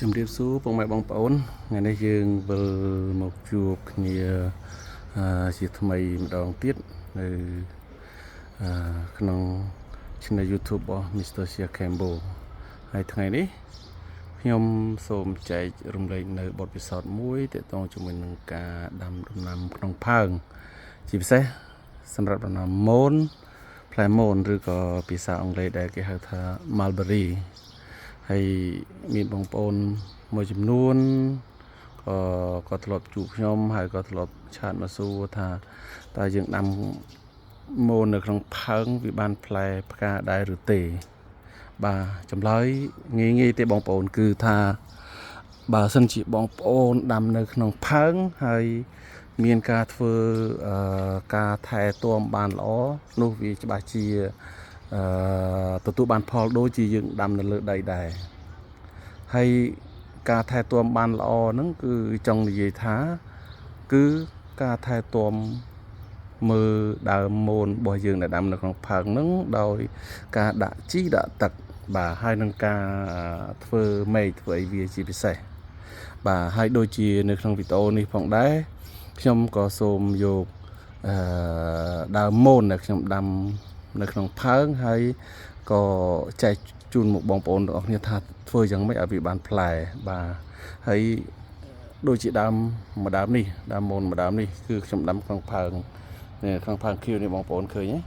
ជំរាបសួរពុកម៉ែបងប្អូនថ្ងៃនេះយើងវិលមកជួបគ្នាជាថ្មីម្ដងទៀតនៅក្នុង Channel YouTube របស់ Mr. Sia Cambo ហើយថ្ងៃនេះខ្ញុំសូមចែករំលែកនៅបទពិសោធន៍មួយទាក់ទងជាមួយនឹងការដាំដំណាំក្នុងផើងជាពិសេសសម្រាប់ដំណាំមនផ្លែមនឬក៏ភាសាអង់គ្លេសដែលគេហៅថា mulberry ហើយមានបងប្អូនមួយចំនួនក៏ក៏ធ្លាប់ជួបខ្ញុំហើយក៏ធ្លាប់chat មកសួរថាតើយើងដាំមននៅក្នុងផើងវាបានផ្លែផ្កាដែរឬទេ បាទចម្លើយងាយងាយទេបងប្អូនគឺថាបើសិនជាបងប្អូនដាំនៅក្នុងផើងហើយមានការធ្វើការថែទាំបានល្អនោះវាច្បាស់ជាទទួលបានផលដូចជាយើងដាំនៅលើដីដែរហើយការថែទាំបានល្អហ្នឹងគឺចង់និយាយថាគឺការថែទាំមើលដើមមូនរបស់យើងដែលដាំនៅក្នុងផើងហ្នឹងដោយការដាក់ជីដាក់ទឹកបាទហើយនឹងការធ្វើមែកធ្វើអីវាជាពិសេសបាទហើយដូចជានៅក្នុងវីដេអូនេះផងដែរខ្ញុំក៏សូមយកអឺដើមមូនដែលខ្ញុំដាំនៅក្នុងផើងហើយក៏ចែកជូនមកបងប្អូនទាំងអស់គ្នាថាធ្វើយ៉ាងម៉េចឲ្យវាបានផ្លែបាទហើយដូចជាដើមមួយដើមនេះដើមមូនមួយដើមនេះគឺខ្ញុំដាំក្នុងផើងនេះក្នុងផើងខៀវនេះបងប្អូនឃើញទេ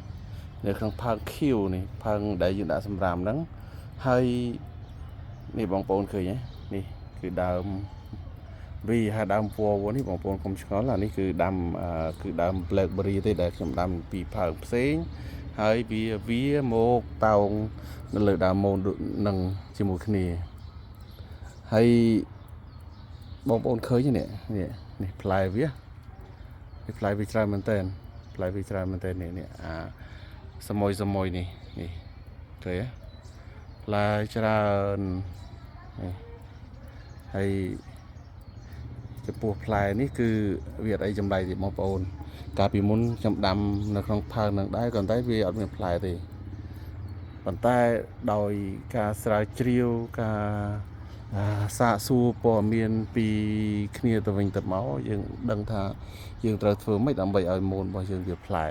នៅក្នុងផើងខៀវនេះផើងដែលយើងដាក់សម្រាមហ្នឹងហើយនេះបងប្អូនឃើញទេនេះគឺដើមវីហើយដើមពណ៌នេះបងប្អូនកុំឆ្ងល់អានេះគឺដាំគឺដើម blackberry ទេដែលខ្ញុំដាំពីផើងផ្សេងហើយវាវាមកតោងនៅលើដើមមូននឹងជាមួយគ្នាហើយបងប្អូនឃើញទេនេះនេះនេះផ្លែវានេះផ្លែវាច្រើនមែនតើផ្លែវាច្រើនមែនតើនេះនេះអាសមួយសមួយនេះនេះឃើញទេផ្លែច្រើននេះហើយចំពោះផ្លែនេះគឺវាអត់អីចម្លែកទេបងប្អូនកាលពីមុនខ្ញុំដាំនៅក្នុងផើងនឹងដែរក៏តែវាអត់មានផ្លែទេប៉ុន្តែដោយការស្រាវជ្រាវការសាកសួរព័ត៌មានពីគ្នាទៅវិញទៅមកយើងដឹងថាយើងត្រូវធ្វើម៉េចដើម្បីឲ្យមូនរបស់យើងវាផ្លែ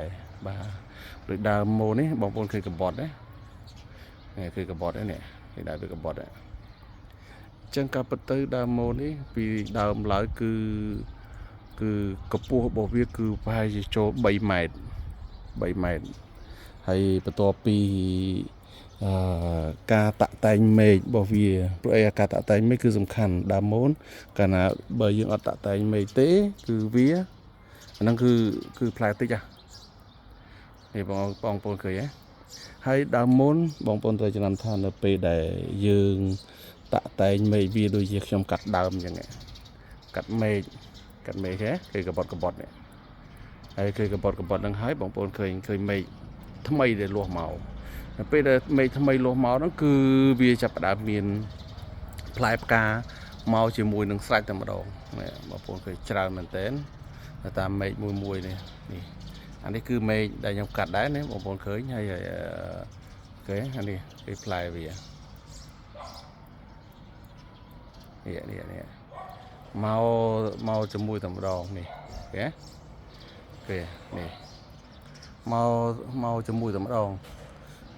បាទដូចដើមមូននេះបងប្អូនឃើញកបត់ទេនេះឃើញកបត់ទេនេះឃើញដើមវាកបត់ទេចឹងការពិតទៅដើមមូននេះពីដើមឡើយគឺគឺកម្ពស់របស់វាគឺប្រហែលជាចូល3ម៉ែត្រ3ម៉ែត្រហើយបន្ទាប់ពីអឺការតាក់តែងមែករបស់វាព្រោះអីការតាក់តែងមែកគឺសំខាន់ដើមមូនកាលណាបើយើងអត់តាក់តែងមែកទេគឺវាអាហ្នឹងគឺគឺផ្លែតិចហ่ะនេះបងបងប្អូនឃើញទេហើយដើមមូនបងប្អូនត្រូវចំណាំថានៅពេលដែលយើងតាក់តែងមែកវាដូចជាខ្ញុំកាត់ដើមអញ្ចឹងកាត់មែកកាត់មែកហ៎គឺកបត់កបត់នេះហើយគឺកបត់កបត់ហ្នឹងហើយបងប្អូនឃើញឃើញមែកថ្មីដែលលាស់មកដល់ពេលដែលមែកថ្មីលាស់មកហ្នឹងគឺវាចាប់ផ្ដើមមានផ្លែផ្កាមកជាមួយនឹងស្រេចតែម្ដងនេះបងប្អូនឃើញច្រើនមែនទែនតាមមែកមួយមួយនេះនេះអានេះគឺមែកដែលខ្ញុំកាត់ដែរនេះបងប្អូនឃើញហើយឃើញអានេះគឺផ្លែវានេះនេះនេះមកមកជាមួយតែម្ដងនេះឃើញឃើញនេះមកមកជាមួយតែម្ដងអ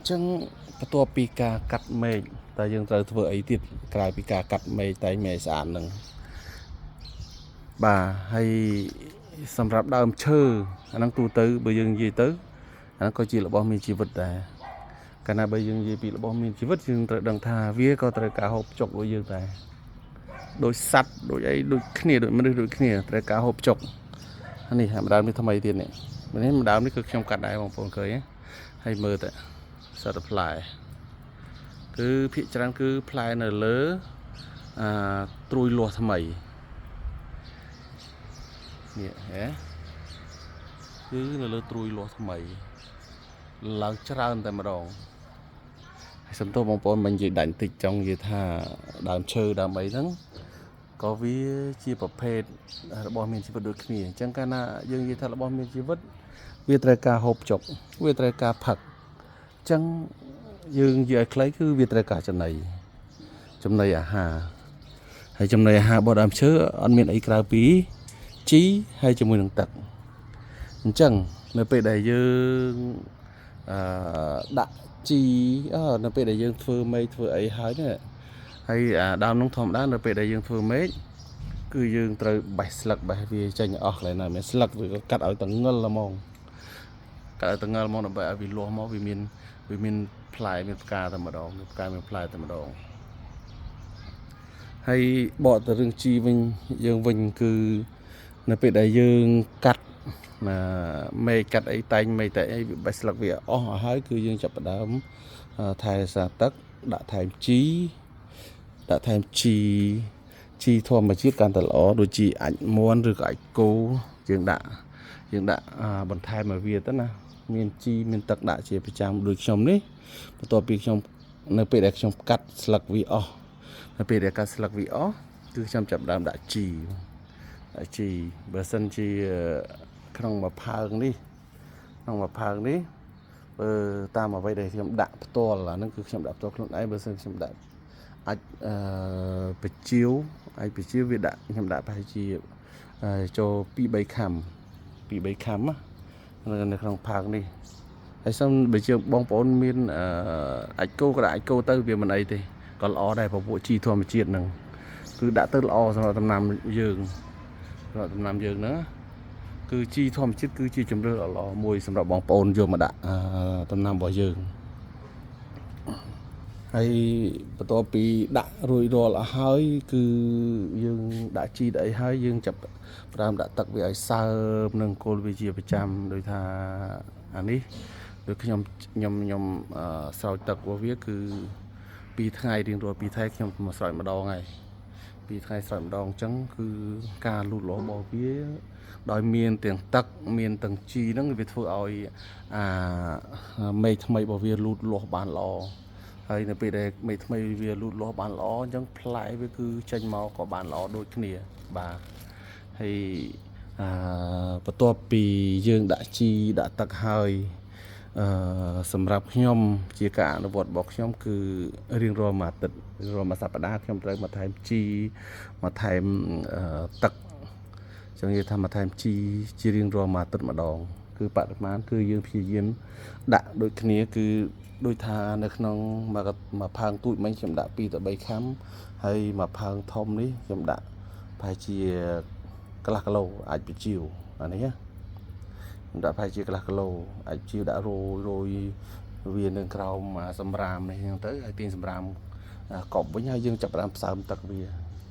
ញ្ចឹងបន្ទាប់ពីការកាត់មែកតើយើងត្រូវធ្វើអីទៀតក្រៅពីការកាត់មែកតែងមែកស្អាតហ្នឹងបាទហើយសម្រាប់ដើមឈើអាហ្នឹងទូទៅបើយើងនិយាយទៅអាហ្នឹងក៏ជារបស់មានជីវិតដែរកាលណាបើយើងនិយាយពីរបស់មានជីវិតយើងត្រូវដឹងថាវាក៏ត្រូវការហូបចុកដូចយើងដែរដូចសត្វដូចអីដូចគ្នាដូចមនុស្សដូចគ្នាត្រូវការហូបចុកនេះអាម្ដើមនេះថ្មីទៀតនេះនេះម្ដើមនេះគឺខ្ញុំកាត់ដែរបងប្អូនឃើញទេហើយមើលទៅសត្វតែផ្លែគឺភាកច្រើនគឺផ្លែនៅលើអាត្រួយលាស់ថ្មីនេះហ៎គឺនៅលើត្រួយលាស់ថ្មីឡើងច្រើនតែម្ដងហើយសំទោសបងប្អូនមិននិយាយដាច់បន្តិចចង់និយាយថាដើមឈើដើមអីហ្នឹងក៏វាជាប្រភេទរបស់មានជីវិតដូចគ្នាអញ្ចឹងកាលណាយើងនិយាយថារបស់មានជីវិតវាត្រូវការហូបចុកវាត្រូវការផឹកអញ្ចឹងយើងនិយាយឲ្យខ្លីគឺវាត្រូវការចំណីចំណីអាហារ ហើយចំណីអាហាររបស់ដើមឈើអត់មានអីក្រៅពីជីហើយជាមួយនឹងទឹកអញ្ចឹងនៅពេលដែលយើងអឺដាក់ជីនៅពេលដែលយើងធ្វើមែកធ្វើអីហើយនេះហើយអាដើមនោះធម្មតានៅពេលដែលយើងធ្វើមែកគឺយើងត្រូវបេះស្លឹកបេះវាចេញអស់កន្លែងណាមានស្លឹកវាក៏កាត់ឲ្យតងឹលហ្មងកាត់ឲ្យតងឹលហ្មងដើម្បីឲ្យវាលាស់មកវាមានផ្លែមានផ្កាតែម្ដងមានផ្កាមានផ្លែតែម្ដងហើយបកទៅរឿងជីវិញយើងវិញគឺនៅពេលដែលយើងកាត់មែកកាត់អីតែងមែកតែអីវាបេះស្លឹកវាអស់ហើយគឺយើងចាប់ផ្ដើមថែរក្សាទឹកដាក់ថែមជីដាក់ថែមជីជីធម្មជាតិកាន់តែល្អដូចជាអាចមន់ឬក៏អាចគោយើងដាក់បន្ថែមឲ្យវាទៅណាមានជីមានទឹកដាក់ជាប្រចាំដូចខ្ញុំនេះបន្ទាប់ពីខ្ញុំនៅពេលដែលខ្ញុំកាត់ស្លឹកវាអស់នៅពេលដែលកាត់ស្លឹកវាអស់គឺខ្ញុំចាប់ផ្ដើមដាក់ជីដាក់ជីបើសិនជាក្នុងមួយផើងនេះក្នុងមួយផើងនេះបើតាមអ្វីដែលខ្ញុំដាក់ផ្ទាល់អាហ្នឹងគឺខ្ញុំដាក់ផ្ទាល់ខ្លួនឯងបើសិនខ្ញុំដាក់អាចអឺបជាវអាចបជាវវាដាក់ខ្ញុំដាក់ប្រហែលជាចូល2 3ខាំ2 3ខាំណានៅក្នុងផើងនេះហើយសូមបើជាបងប្អូនមានអាចគោក៏ដាក់អាចគោទៅវាមិនអីទេក៏ល្អដែរព្រោះពួកជីធម្មជាតិហ្នឹងគឺដាក់ទៅល្អសម្រាប់ដំណាំយើងសម្រាប់ដំណាំយើងហ្នឹងគឺជីធម្មជាតិគឺជាជំរឿនល្អមួយសម្រាប់បងប្អូនយកមកដាក់ដំណាំរបស់យើងហើយបន្ទាប់ពីដាក់រួចរាល់អស់ហើយគឺយើងដាក់ជីដាក់អីហើយយើងចាប់ផ្ដើមដាក់ទឹកវាឲ្យសើមនឹងគល់វាជាប្រចាំដោយថាអានេះដូចខ្ញុំខ្ញុំខ្ញុំស្រោចទឹករបស់វាគឺ2ថ្ងៃរៀងរាល់2ថ្ងៃខ្ញុំមកស្រោចម្ដងហើយ2ថ្ងៃស្រោចម្ដងអញ្ចឹងគឺការលូតលាស់របស់វាដោយមានទាំងទឹកមានទាំងជីហ្នឹងវាធ្វើឲ្យអាមែកថ្មីរបស់វាលូតលាស់បានល្អហើយនៅពេលដែលមែកថ្មីវាលូតលាស់បានល្អអញ្ចឹងផ្លែវាគឺចេញមកក៏បានល្អដូចគ្នាបាទហើយអឺបន្ទាប់ពីយើងដាក់ជីដាក់ទឹកហើយអឺសម្រាប់ខ្ញុំជាការអនុវត្តរបស់ខ្ញុំគឺរៀងរាល់មួយអាទិត្យរៀងរាល់មួយសប្តាហ៍ខ្ញុំត្រូវមកថែមជីមកថែមទឹកចឹងនិយាយថាមកថែមជីជារៀងរាល់មួយអាទិត្យម្ដងគឺបរិមាណគឺយើងព្យាយាមដាក់ដូចគ្នាគឺដូចថានៅក្នុងមួយផើងទូចមិញខ្ញុំដាក់2ទៅ3ខាំហើយមួយផើងធំនេះខ្ញុំដាក់ប្រហែលជាកន្លះគីឡូអាចបញ្ជាវអានេះណាខ្ញុំដាក់ប្រហែលជាកន្លះគីឡូអាចជាវដាក់រយរយវានៅក្រោមសម្រាមនេះហ្នឹងទៅហើយទាញសម្រាមកប់វិញហើយយើងចាប់ផ្ដើមផ្សើមទឹកវា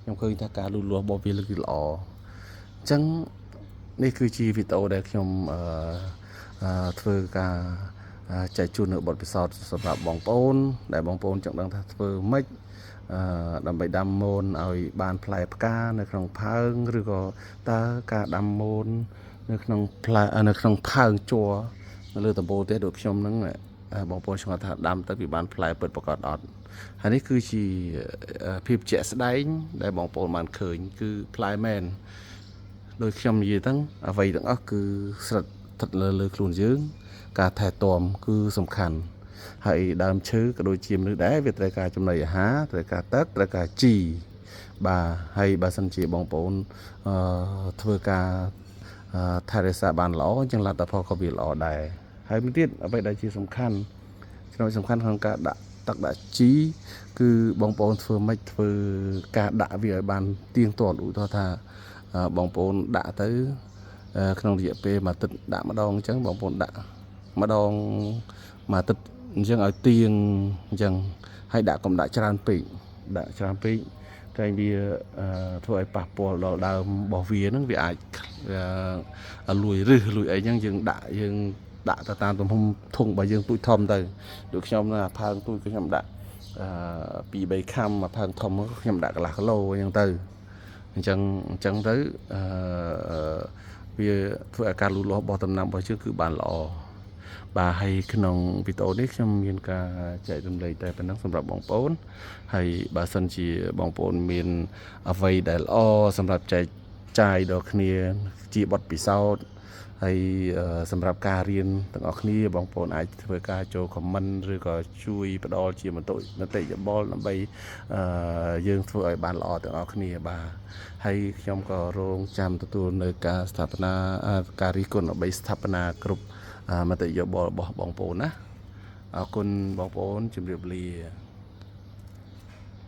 ខ្ញុំឃើញថាការលូតលាស់របស់វាគឺល្អអញ្ចឹងនេះគឺជាវីដេអូដែលខ្ញុំអឺធ្វើការចែកជូននៅបទពិសោធន៍សម្រាប់បងប្អូនដែលបងប្អូនចង់ដឹងថាធ្វើម៉េចអឺដើម្បីដាំមូនឲ្យបានផ្លែផ្កានៅក្នុងផើងឬក៏តើការដាំមូននៅក្នុងផ្លែនៅក្នុងផើងជ័រនៅលើដំបូលផ្ទះដូចខ្ញុំហ្នឹងបងប្អូនឆ្ងល់ថាដាំទៅវាបានផ្លែពិតប្រាកដអត់ហើយនេះគឺជាភាពជាក់ស្ដែងដែលបងប្អូនបានឃើញគឺផ្លែមែនដោយខ្ញុំនិយាយហ្នឹងអ្វីទាំងអស់គឺស្ថិតស្ថិតលើលើខ្លួនយើងការថែទាំគឺសំខាន់ហើយដើមឈើក៏ដូចជាមនុស្សដែរវាត្រូវការចំណីអាហារត្រូវការទឹកត្រូវការជីបាទហើយបើសិនជាបងប្អូនអឺធ្វើការថែរក្សាបានល្អអញ្ចឹងលទ្ធផលក៏វាល្អដែរហើយមួយទៀតអ្វីដែលជាសំខាន់ចំណុចសំខាន់ក្នុងការដាក់ទឹកដាក់ជីគឺបងប្អូនធ្វើម៉េចធ្វើការដាក់វាឲ្យបានទៀងទាត់ឧទាហរណ៍ថាបងប្អូនដាក់ទៅក្នុងរយៈពេលមួយអាទិត្យដាក់ម្ដងអញ្ចឹងបងប្អូនដាក់ម្ដងមួយអាទិត្យអញ្ចឹងឲ្យទៀងអញ្ចឹងហើយដាក់កុំដាក់ច្រើនពេកដាក់ច្រើនពេកតែវាធ្វើឲ្យប៉ះពាល់ដល់ដើមរបស់វាហ្នឹងវាអាចលួយរឹសលួយអីចឹងយើងដាក់ទៅតាមទំហំធុងរបស់យើងទូចធំទៅដូចខ្ញុំនៅអាផើងទូចខ្ញុំដាក់អឺ2 3ខាំអាផើងធំខ្ញុំដាក់កន្លះគីឡូអញ្ចឹងទៅអញ្ចឹងទៅអឺវាធ្វើឲ្យការលូតលាស់របស់ដំណាំរបស់យើងគឺបានល្អបាទហើយក្នុងវីដេអូនេះខ្ញុំមានការចែករំលែកតែប៉ុណ្ណឹងសម្រាប់បងប្អូនហើយបើសិនជាបងប្អូនមានអ្វីដែលល្អសម្រាប់ចែកចាយដល់គ្នាជាបទពិសោធន៍ ហើយសម្រាប់ការរៀនទាំងអស់គ្នាបងប្អូនអាចធ្វើការចូល comment ឬក៏ជួយផ្ដល់ជាមតិមតិយោបល់ដើម្បីយើងធ្វើឲ្យបានល្អទាំងអស់គ្នាបាទហើយខ្ញុំក៏រងចាំទទួលនៅការស្ថាបនាការរិះគន់ដើម្បីស្ថាបនាគ្រប់មតិយោបល់របស់បងប្អូនណាអរគុណបងប្អូនជម្រាបលា។